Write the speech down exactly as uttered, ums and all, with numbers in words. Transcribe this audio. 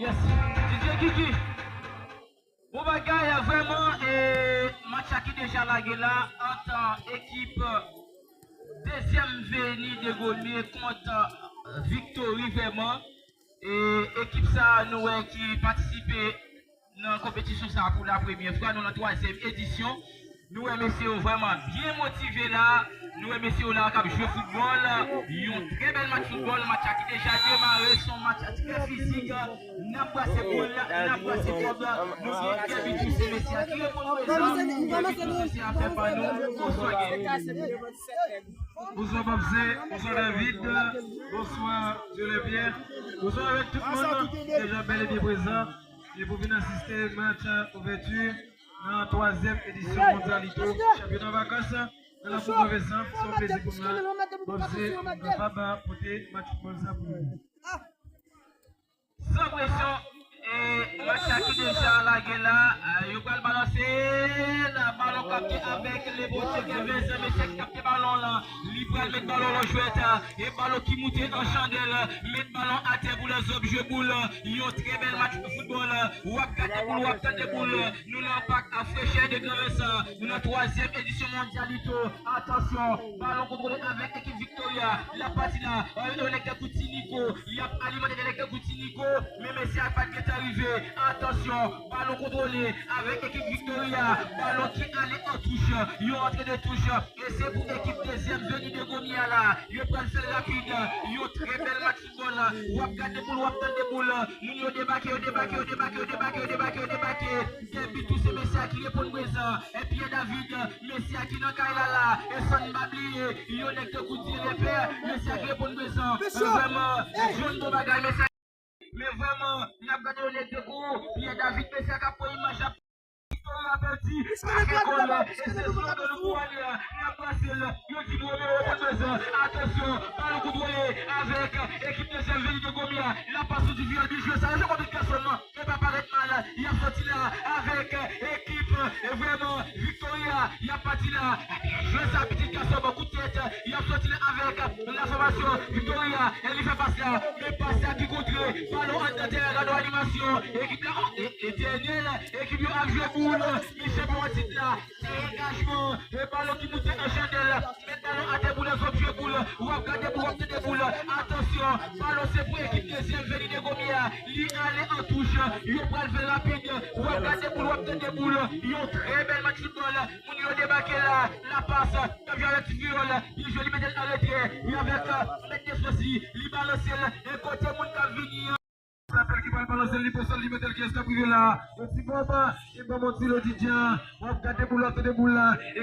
Yes, D J Kiki. Bon bagay, vrèman, e, match la ki deja lage la ant ekip Dezyèm Veni de Gomye kont, e, Victory, vrèman. E ekip sa a, nou wè, ki patisipe nan konpetisyon sa a pou la premyè fwa, nou nan twazyèm edisyon. Nou wè mesye yo vrèman byen motive la. Nou wè mesye yo la k ap jwe foutbòl. Yon trè bèl match foutbòl. Match la ki deja demare. Se yon match trè fizik. N ap brase boul, n ap brase kòb. Nou gen Kèbi Toussaint, mesye a ki reponn prezan. Kèbi Toussaint, se afè pa nou. Bonswa, Kèbi. Bonswa, Papse. Bonswa, David. Bonswa, Dieu le Pierre. Bonswa avèk tout moun ki deja bèl e byen prezan e pou vin asiste match ouvèti nan twazyèm edisyon Mondyalito Chanpyona Vakans nan Lakou Pwovensal. Se yon plezi pou mwen, Bòbze, kapab pote match foutbòl sa pou nou. San presyon, e match la ki deja lage la, e, yo pral balanse l, balon kapte avèk Lebon Tchekèvens, mesye ki kapte balon lan, li pral met balon lan jwèt, e balon ki moute an chandèl, met balon atè pou lèzòt jwe boul, yon trè bèl match foutbòl, w ap gade boul, w ap tande boul. Nou nan pak a frechè de Gran Vensan. Nou nan twazyèm edisyon Mondyalito. Atansyon, balon kontwole avèk ekip Victoria. L ap pati la. Yon nèg tankou Ti Niko. Y ap alimante nèg tankou Ti Niko. Men mesye a pa t gentan rive. Atansyon, balon kontwole avèk ekip Victoria. Balon ki ale an touch. Yon antre de touch. E se pou ekip Dezyèm Veni de Gomye a la. Yo pral fè l rapid. Yon trè bèl match foutbòl. W ap gade boul, w ap tande boul. Moun yo debake, yo debake, yo debake, yo debake, yo debake, yo debake. Kèbi Toussaint, mesye a ki reponn prezan. E Pierre David, mesye a ki nan kay la la. E san n pa bliye, yon nèg tankou Dieu le Père, mesye a ki reponn prezan. Vrèman, John, bon bagay, mesye a. Men vrèman, n ap gade yon nèg tankou Pierre David, mesye a k ap pran imaj la. Victoria pèdi, pa fè kòlè, e se sou do nou pou ale a, n ap brase l, yo di nou Romero konn bezwen, atansyon, balon kontwole avèk ekip Dezyèm Veni de Gomye a, l ap pase sou Viol, byen jwe sa, yo jwe kont tout gason nan, men pa parèt mal, y ap sòti la avèk ekip, e vrèman, Victoria, y ap pati la, byen jwe sa, pitit gason, bon kout tèt, y ap sòti la avèk la fòmasyon Victoria, e li fè pas la, men pas la ki kontre, balon anndan tèren, gade animasyon, ekip la, e, e dènye la, ekip yo ap jwe boul, misye pran tit la, se angajman, e balon ki moute an chandèl, met balon atè pou lèzòt jwe boul, w ap gade boul, w ap tande boul, atansyon, balon se pou ekip Dezyèm Veni de Gomye a, li ale an touch, yo pral fè rapid, w ap gade boul, w ap tande boul, yon trè bèl match foutbòl, moun yo debake la, la pas, N ap jwe avèk Ti Kreyòl, li jwe, li mete l nan retrè, li avèk, e, mèt defans li, li balanse l, e kote moun k ap vini an. Sa fè l ki pral balanse l, li poze l, li mete l, kiyès k ap rive la? Yon ti bòb, e ban m yon ti lodidyan, w ap gade boul, w ap tande boul la, e